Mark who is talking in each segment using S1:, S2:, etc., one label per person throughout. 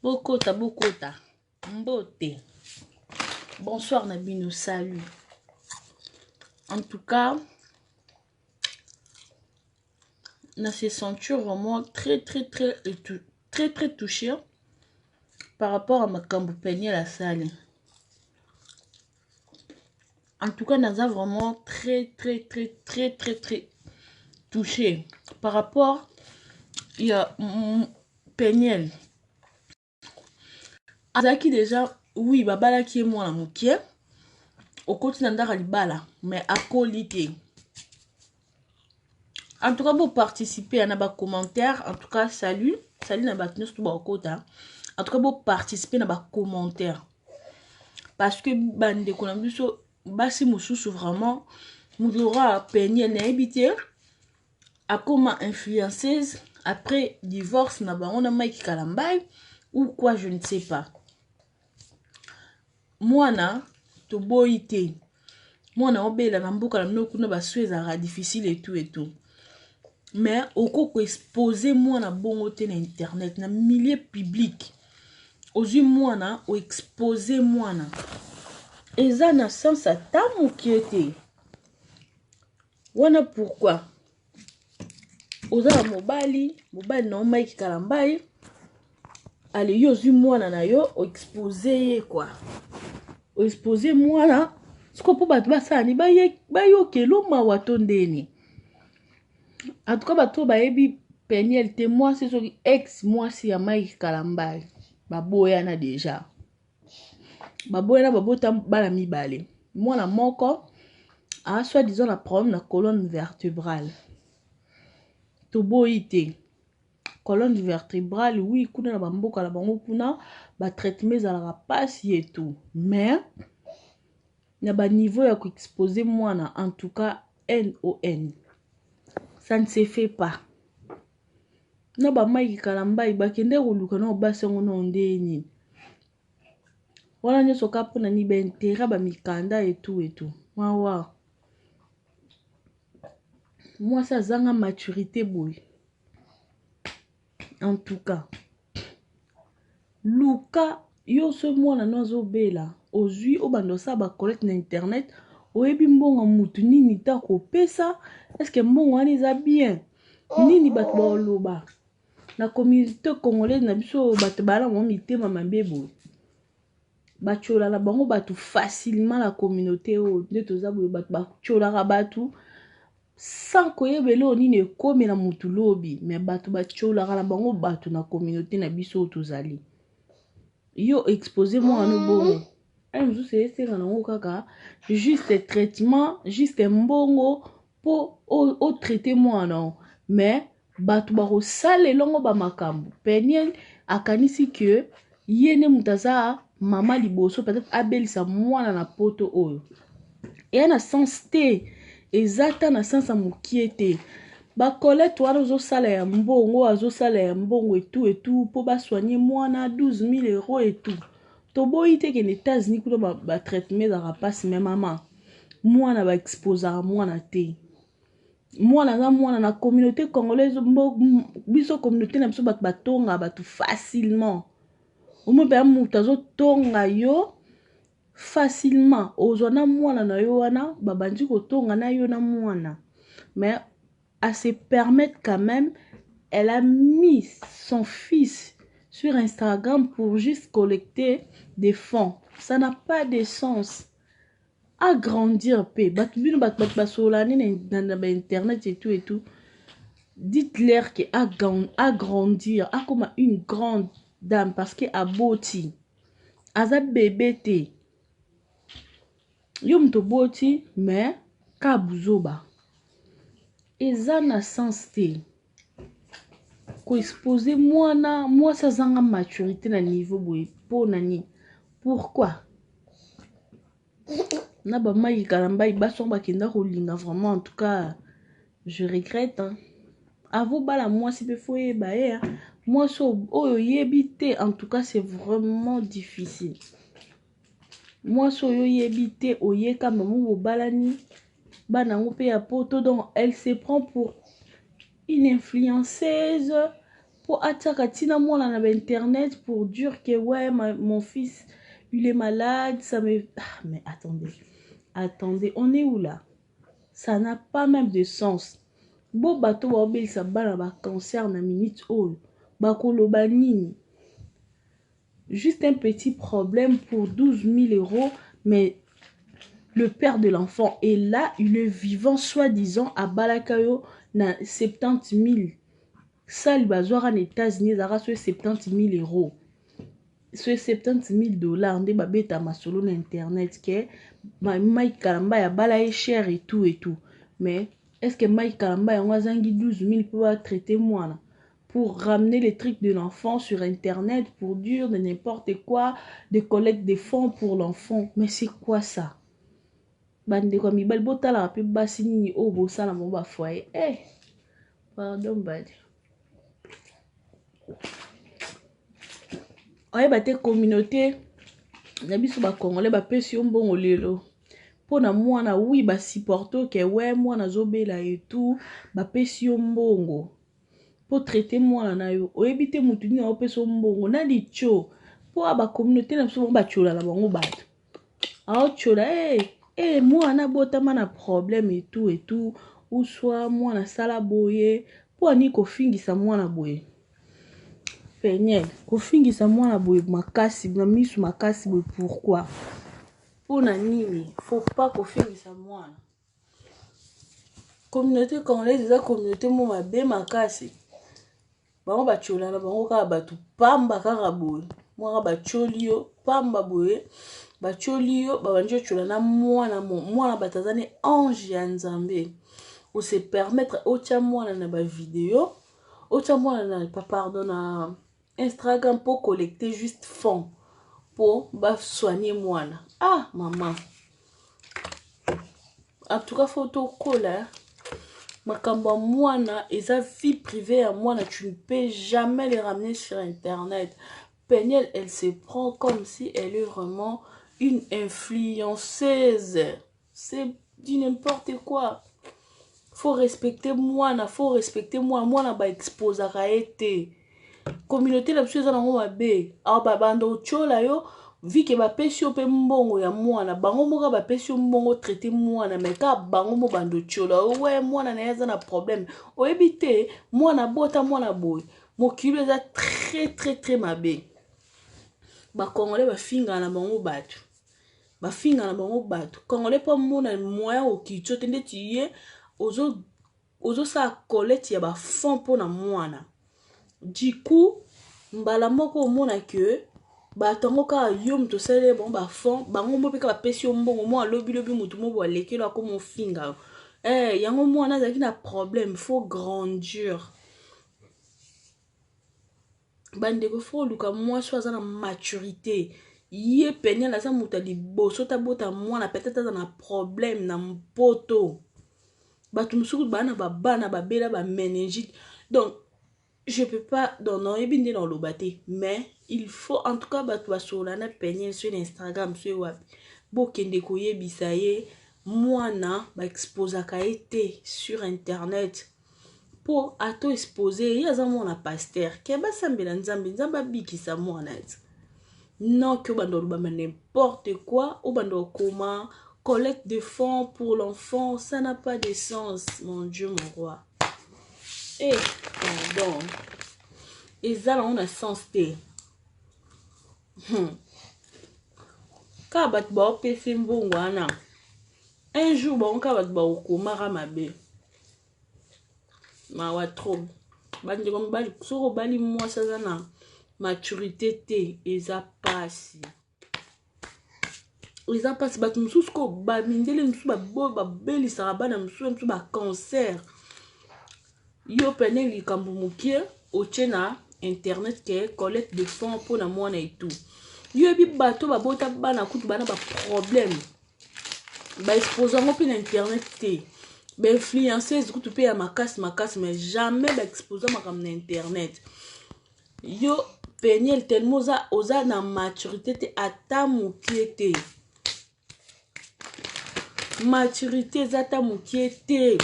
S1: Bokota bokota mbote bonsoir na bino salut en tout cas na se sentir vraiment très très très très très touché par rapport à makambo Peniel asali. En tout cas naza vraiment très très très très très très touché par rapport ya Peniel. Azalaki deja oui babalaki ye mwana mokie, okoti na ndako ya libala mais akoli te. En tout cas bo participer na ba commentaires. En tout cas salut salut na bato nyonso to bakota. En tout cas bo participer na ba commentaires parce que bandeko na biso basi mosusu vraiment moto lokola Peniel nayebi te akoma influenceuse après divorce na bango na Mike Kalambay ou quoi, je ne sais pas. Mwana toboyi te, mwana obela na mboka na bino kuna baso ezalaka difficile et tout et tout, mais okoki koexpose mwana bongo te na internet, na milieu public. Ozwi mwana, oexpose mwana, eza na sens ata mokie te wana. Pourquoi oza na mobali, mobali na yo Mike Kalambay, ale yo ozwi mwana na yo, oexpose ye quoi, oexpose mwana siko mpo bato basala ni bayokelo mawa to ndeni? En tout cas bato bayebi Peniel te, mwasi soki ex mwasi ya Mike Kalambay, baboyana deja, baboyana, babota bana mibale. Mwana moko a soi disant na problème na colonne vertébrale. Toboyi te, colonne vertébrale, oui, kuna na bamboka na bango kuna batraitement ezalaka mpasi et tout, mais na baniveau ya koexpose mwana, en tout cas non, ça ne se fait pas. Na baMike Kalambay bakende koluka na basi yango na nde nini wana nyonso ka mpona nini? Baintérêt, bamikanda etu etu. Mawa, mwasi azanga maturité boye. En tout cas luka yo so mwana no azobela, ozwi obanda osala bacollecte na internet, oyebi mbongo mutu nini ta kopesa? Est-ce mbongo wana eza bien? Nini bato baoloba na communauté congolaise na biso? Bato bala bango mitema mabe boye, batiolaka bango bato facilement. Na communauté oyo nde toza boye, bato batiolaka bato sans koyeba eloko nini ekomela motu lobi, mais bato batiolaka na bango bato na communauté na biso oyo tozali. Yo expose mwana bongo, aye mosusu esenga nango kaka juste traitement, juste mbongo mpo otraite mwana, mais bato bakosala elongo bamakambo. Peniel akanisi ke ye nde moto aza mama liboso peut-être abelisa mwana na poto oyo. Eya na sens te, eza ta na sens ya mokie te. Bacollecte wana ozosala ya mbongo, azosala ya mbongo etu etu mpo basoigne mwana 12 000 euros etu. Toboyi te kende États-Unis, kuna batraitement ezalaka mpasi, mais mama, mwana baexposaka mwana te. Mwana aza mwana. Na communauté congolaise, biso communauté na biso, bato batongaka bato facilement. Omoi mpenza moto azotonga yo facilement, ozwa na mwana na yo wana, babandi kotonga na yo na mwana. Mais à se permettre quand même, elle a mis son fils sur Instagram pour juste collecter des fonds, ça n'a pas de sens. Agrandir mpe bato bino, bato bato basolola nini na bainternet et tout et tout. Dites-leur que agrandir, akoma une grande dame, parce que aboti, aza bébé te. Yo moto oboti, mais ka buzoba eza na sens te koexpose mwana. Mwasi azanga maturité na niveau boye, mpo na nini? Pourquoi na baMike Kalambay basi wango bakenda kolinga? Vraiment, en tout cas je regrette, hein. Avant bala mwasi mpe fo oyeba ye mwasi oyo oyebi te. En tout cas c'est vraiment difficile. Mwasi oyo oyebi te, oyeka mamo bobalani, bana yango mpe ya poto. Donc elle se prend pour une influenceuse. mpo atiaka ntina mwana na bainternet pour dire que ouais ma, mon fils il est malade ça me ah, mais attendez attendez on est où là ça n'a pas même de sens bo bato baobelisa bana bacancer na minute oyo bakoloba nini juste un petit problème pour 12 000 euros mais le père de l'enfant est là il est vivant soi-disant abalaka yo na 70 000 sali bazwaka na états-unis ezalaka so 70 000 euros so 70 000 dollars nde babeta masolo na internet ke mike kalamba abala ye cher et tout et tout mais est ce que mike kalamba yango azangi 12 000 mpo batraite mwana pour ramener les trucs de l'enfant sur internet pour dire de n'importe quoi de collecte des fonds pour l'enfant mais c'est quoi ça bandeko ya mibali botalaka mpe basi nini oyo bosala mo bafoyer eh pardon badi oyeba te communauté na biso bacongolais bapesi yo mbongo lelo mpo na mwana wi basupporte ke we mwana azobela etu bapesi yo mbongo mpo traite mwana na yo oyebi te motu nini aopesa yo mbongo na litio mpo a bacommunauté na biso bango batiola na bango bato aotiola hey, eh, hey, eh, mwana abotama na problème etu etu uswa mwana asala boye mpo ani kofingisa mwana boye peniel kofingisa mwana boye makasi na misu makasi boye pourquoi mpo na nini faut pas kofingisa mwana communauté congolaise eza communauté mo mabe makasi bango batiola na bango kaka bato pamba kaka boye mwaka batioli yo pamba boye batioli yo babandi otiola na mwana mwana bato aza ne ange ya nzambe ose permettre otya mwana na bavideo otya mwana na pardon na instagram mpo collecte juste fond mpo basoigne mwana ah mama en tout cas faut tokola makambo ya mwana eza vie privée ya mwana tu ne peux jamais les ramener sur internet Peniel elle se prend comme si elle est vraiment une influenceuse c'est du n'importe quoi faut respecter mwana faut respecter mwana mwana baexposaka ye te communauté na biso eza nango mabe awa babanda otyola yo vike bapesi yo mpe mbongo ya mwana bango moko bapesi yo mbongo traite mwana me kaka bango mo banda otyola yo we mwana na ye aza na problème oyebi te mwana bota mwana boye mokili eza très très très mabe bakongole bafingaka na bango bato bafinga na bango bato congolais mpo amona moyen okitio te ndeti ye ozosala ozo collecte ya bafond mpo na mwana du coup mbala moko omona ke bato yango kaka yo moto osaleli bango bafond bango mo mpe kaka bapesi yo mbongo mwa alobilobi moto mo bo alekeli akoma ofinga yo eh, yango mwana azalaki na problème faut grandir bandeko fo oluka mwasi oyo aza na maturité ye peniel aza moto ya liboso tabota mwana peut-être aza na problème na mpoto bato mosusu baa na babana babela bameningite donc je peux pas donc nayebi nde na oloba te mais il faut en tout cas bato basolola na peniel soki na instagram soki wapi bokende koyebisa ye mwana baexposaka ye te sur internet mpo ato expose ye aza mwana paster ke basambela nzambe nzambe abikisa mwana ti non ke obanda olobama n'importe quoi obanda okoma collecte de fonds pour l'enfant ça n'a pas de sens mon dieu mon roi eh pardon eza nango na sens te hmm. kaka bato baopesi mbongo wana un jour bango kaka bato bakokomaka mabe mawa trop bandeko mibali soki obali mwasi aza na maturité te eza pasi eza mpasi bato mosusu ko bamindele mosusu babelisaka bana mosusu mosusu bacancer yo pene likambo mokie otie na internet ke collecte de fonds mpo na mwana etu yo yebi bato babota bana kutu bana baproblème baexpose yango mpe na internet te bainfluenceuse kutu mpe ya makasi makasi mais jamais baexpose makambo na internet yo peniel tellement oza, oza na maturité te ata mokie te maturité eza ata mokie te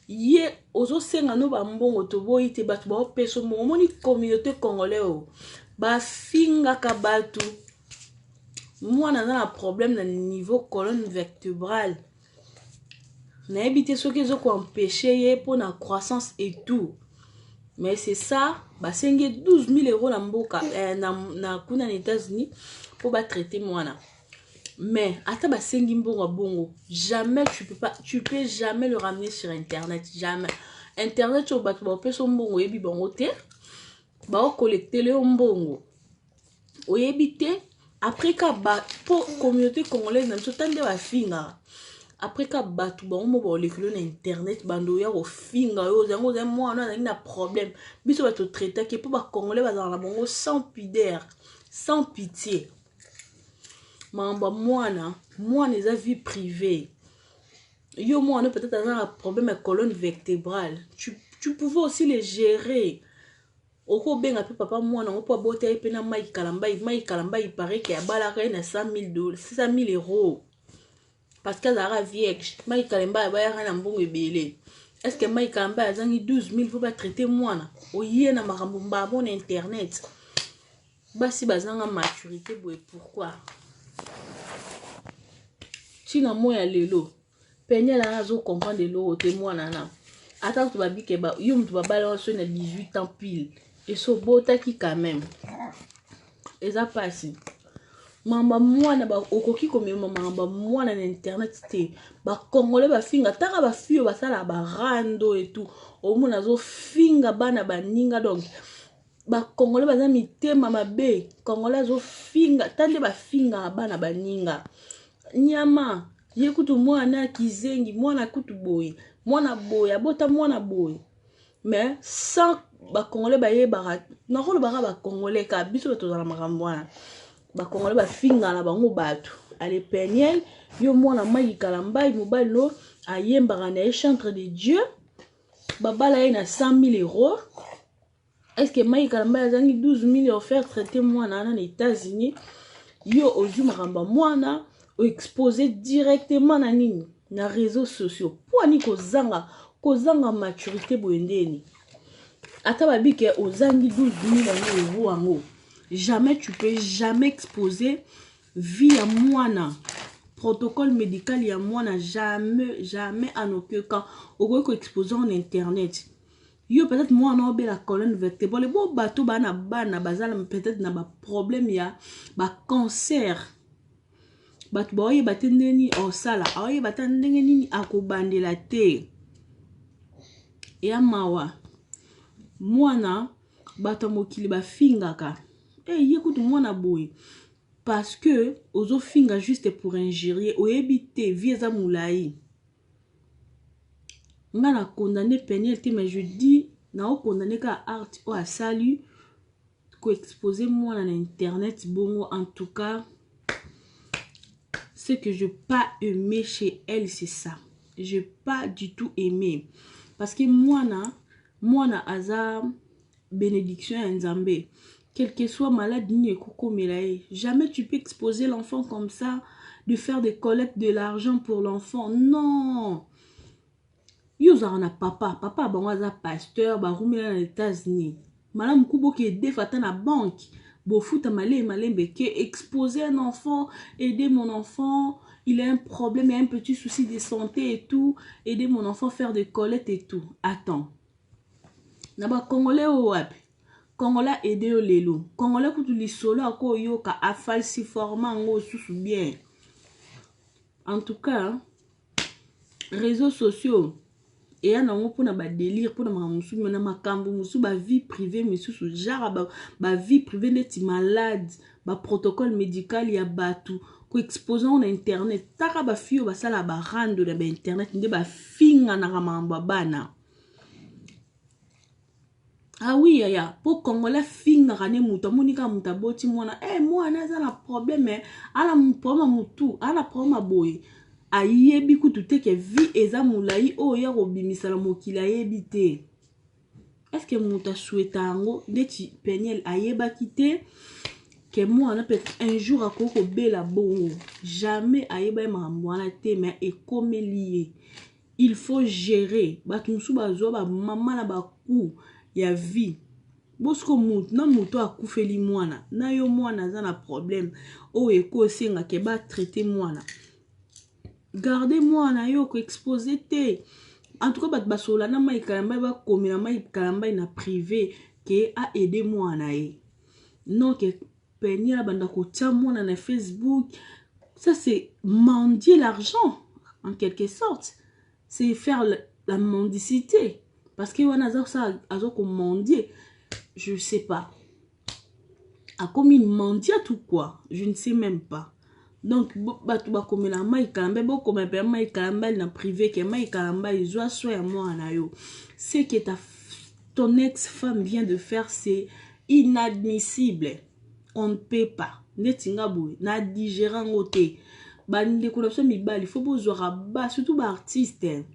S1: Ye ozosenga no bambongo, toboyi te, bato baopesa mbongo. Omoni communauté congolais oyo bafingaka bato. Mwana aza na problème na niveau colonne vertébrale, nayebi te soki ezokoempêcher ye mpona croissance et tout, mais c'est ça. Basengi 12 000 euros na mboka na kuna na États-Unis mpo batraiter mwana. Mais ata basengi mbongo ya bongo, jamais tu peux pas, tu peux jamais le ramener sur internet, jamais. Internet oyo, bato baopesa mbongo, oyebi bango te, baocollectele yo mbongo, oyebi te. Après ka ba mpo communauté congolaise na biso ta nde bafingaka. Après ka bato bango mo baolekeli yo na internet, bando oya kofinga yo yango ozali mwana azalaki na problème, biso bato traitaki mpo bacongolais bazala na bango sans pudeur, sans pitié. Makambo ya mwana, mwana eza vie privée. Yo mwana peut-être aza na problème ya colonne vertébrale, tu pouvais aussi le gérer. Okobenga mpe papa mwana yango mpo abota ye mpe na Mike Kalambai. Mike Kalambai pareke abalaka ye na 100 000 euros parce que azalaka vierge. Mike Kalambai abayaka na mbongo ebele. Est ce que Mike Kalambai azangi 12 000 mpo batraiter mwana? Oye na makambo mbamo na internet, basi bazanga maturité boye pourquoi? Ntina moi ya lelo, Peniel ana azocomprendre eloko te. Mwana na ata kutu babike yo moto babala so na 18 ans pile, eso obotaki quand même, eza mpasi. Makambo mwana, okoki komema makambo mwana na internet te. Bakongole bafinga taka, bafille oyo basalaka barando etu, omona azofinga bana baninga. Donc bakongole baza mitema mabe. Kongole azofinga ta nde bafingaka bana baninga. Nyama ye kutu mwana kizengi, mwana kutu boye, mwana boye, abota mwana boye. Mais sans bakongole bayebaka, nakolobaka bakongole ka biso bato tozala makambo wana. Bakongole bafingana na bango bato. Ale Peniel, yo mwana Mike Kalambai, mobali no ayembaka na ye, chantre de Dieu, babala ye na 100 000 euros. Est ce que Mike Kalambai azangi 12 000 offert traiter mwana wana na États-Unis? Yo ozwi makambo ya mwana, oexpose directement na nini, na réseaux sociaux. Mpo ani kozanga maturité boye ndeni? Ata babike ozangi 12 000 yango euro yango, jamais, tu peux jamais exposer vie ya mwana, protocole médical ya mwana, jamais, jamais, en aucun cas okoki koexposer en internet. Yo peut-être mwana obela colonne vertébrale bo, bato baa na bana baza peut-être na baproblème ya bacancer, bato baoyeba te ndenge nini osala, aoyeba te ndenge nini akobandela te. Eya mawa, mwana bato ya mokili bafingaka e ye kutu mwana boye, parce que ozofinga juste pour injurier, oyebi te vie eza molai. Nga na condamné Peniel te, mais je dis naokondamner kaka acte oyo asali, koexposer mwana na internet bongo. En tout cas, ce que je pas aimé chez elle, c'est ça, je pas du tout aimé, parce que mwana, mwana aza bénédiction ya Nzambe. Quel que soit malade nini ekokomela ye, jamais tu peux exposer l'enfant comme ça, de faire des collectes de l'argent pour l'enfant, non. Yo ozalaka na papa, papa bango aza pasteur, barumela na États-Unis malamu ku boke edefa ata na banque, bofuta malembe malembe, ke exposer un enfant: «Aider mon enfant, il a un problème, il a un petit souci de santé et tout, aider mon enfant, faire des collectes et tout.» Attends, na bacongolais oyo wapi congolais aide yo lelo? Congolais kutu lisolo akoyoka, afalsiforma yango osusu bien. En tout cas, réseaux sociaux eya nango mpona badélire, mpona makambo mosusu, na makambo mosusu, bavie privée misusu, genre bavie privée neti malade, baprotocole médical ya bato, koexposer yango na internet. Taka bafille oyo basalaka barando na bainternet nde bafinganaka makambo ya bana. Ah oui, yaya, mpo congolais afingaka nde moto amoni kaka moto aboti mwana e mwana aza na problème, ana problème ya motu, ana problème ya boye, ayebi kutu te ke vie eza molai oyo ya kobimisa na mokili, ayebi te. Est-ce moto asouhaita yango ndeti Peniel ayebaki te ke mwana peut-être un jour akoki kobela bongo? Jamais ayeba ye makambo wana te, mais ekomeli ye. Il faut gérer. Bato mosusu bazwa bamama na bacoup ya vie. Bosiko motu na motu akufeli mwana na yo, mwana aza na problème oyo ekosenga ke batraite mwana. Garde mwana yo, koexpose te. En tout cas, bato basolola na Mike Kalambai, bakomela Mike Kalambai na privé ke aide mwana ye. Non ke Peniel abanda kotia mwana na Facebook, ça c'est mendier l'argent en quelque sorte, c'est faire la mendicité, parce que wana aza kosala, aza komendier, je sais pas, akomi mendiant ou quoi, je ne sais même pas. Donc bato bakomela Mike Kalambai, bokomela mpe Mike Kalambai na privé ke Mike Kalambai ezwa soin ya mwana na yo. Ce que ton ex-femme vient de faire, c'est inadmissible, on ne peut pas. Neti nga boye na digérer yango te. Bandeko na biso mibali, faut bozwaka ba surtout baartiste,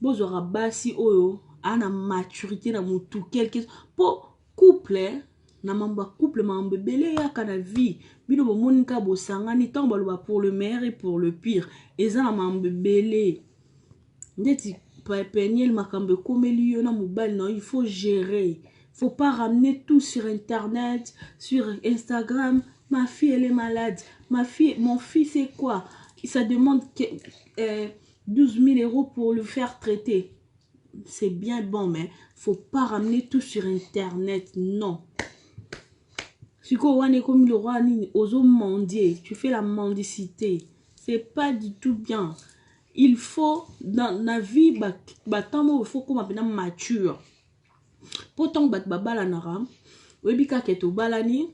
S1: bozwaka basi oyo aa na maturité na motu quelque, mpo couple na mambo ya couple, makambo ebele eyaka na vie. Bino bomoni kaka bosangani, ntango baloba pour le meilleur et pour le pire, eza na makambo ebele. Ndeti Peniel, makambo ekomeli yo na mobali na yo, il faut gérer, faut pas ramener tout sur internet, sur Instagram. Ma fille, elle est malade, ma fille, mon fils, c'est quoi, ça demande que, 12 000 € pour le faire traiter. C'est bien bon, mais faut pas ramener tout sur internet, non. Sikoyo wana ekomi le roi nini, ozomendie, tu fais la mendicité, c'est pas du tout bien. Il faut dans na vie batemps moko, il faut koma mpena mature, mpo ntango bato babalanaka, oyebi kaka ete obalani,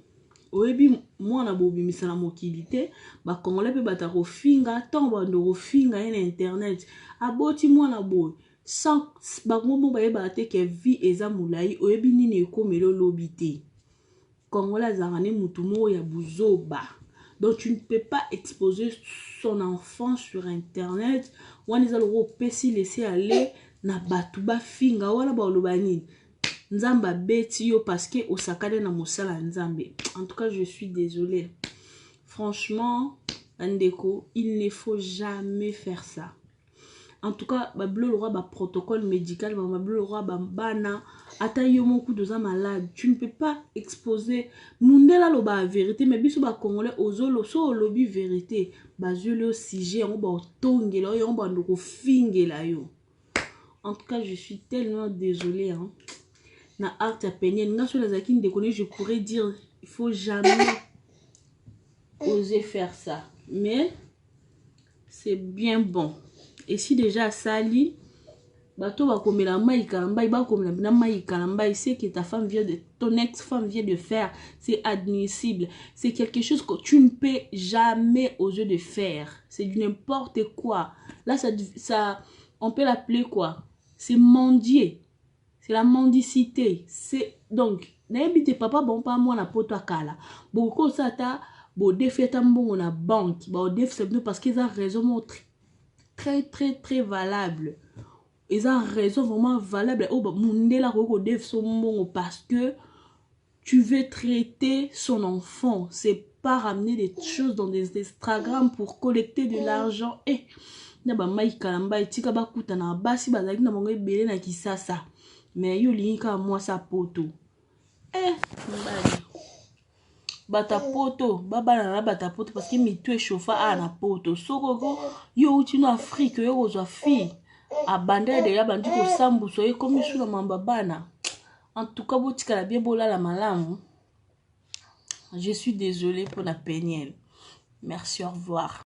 S1: oyebi mwana bobimisa na mokili te. Bakongolais mpe bato akofinga, ntango bando kofinga ye na internet, aboti mwana boye, sans bango mo bayebaka te ke vie eza molai, oyebi nini ekomeli olobi te. Congolais azalaka ne mutu moko ya buzoba. Donc tu ne peux pas exposer son enfant sur internet. Wana eza loko opesi laisser aller na bato bafinga. Wana baloba nini? Nzambe abeti yo parce que osakani na mosala ya Nzambe. En tout cas, je suis désolée, franchement, bandeko, il ne faut jamais faire ça. En tout cas, babilo lokwa baprotocole médical, babilo lokwa bana, ata yo moko kutu oza malade, tu ne peux pas exposer. Mundele aloba ya vérité, mais biso bacongolais, ozolo so olobi vérité, bazweli yo sujet yango, baotongela yo yango, bando kofingela yo. En tout cas, je suis tellement désolée, hein. Na acte ya Peniel, nga so nazalaki ndeko ne, je pourrais dire il faut jamais oser faire ça, mais c'est bien bon. Et si déjà asali, bato bakomela Mike Kalambai, bakomela mpena Mike Kalambai. Ce que ta femme vient de ton ex-femme vient de faire, c'est admissible, c'est quelque chose que tu ne peux jamais oser de faire, c'est du n'importe quoi. Là, ça, on peut l'appeler quoi? C'est mendier, c'est la mendicité. C'est donc nayebi te. Papa, bon, pa mwana poto akala, bokoki ata bodefi ata mbongo na banque, baodefisa bino, parce que eza raison moko très très très valable. Eza raison vraiment valable oyo mundele akoki kodefisa mbongo, parce que tu veux traiter son enfant. C'est pas ramener des choses dans des Instagram pour collecter de l'argent. Eh, na baMike Kalamba, etika bakutana basi bazalaki na bango ebele na Kisasa, mais yo olingi kaka mwasi ya poto. Eh, mibali, bato ya poto babalana na bato ya poto, parce que mitu echauffa awa na poto. Sokoko yo outi no Afrique, oyo kozwa fille abanda deya, bandi kosambusa, ekomi su na mamba bana. En tout cas, botikala bien, bolala malamu. Je suis désolée pour la Peniel. Merci, au revoir.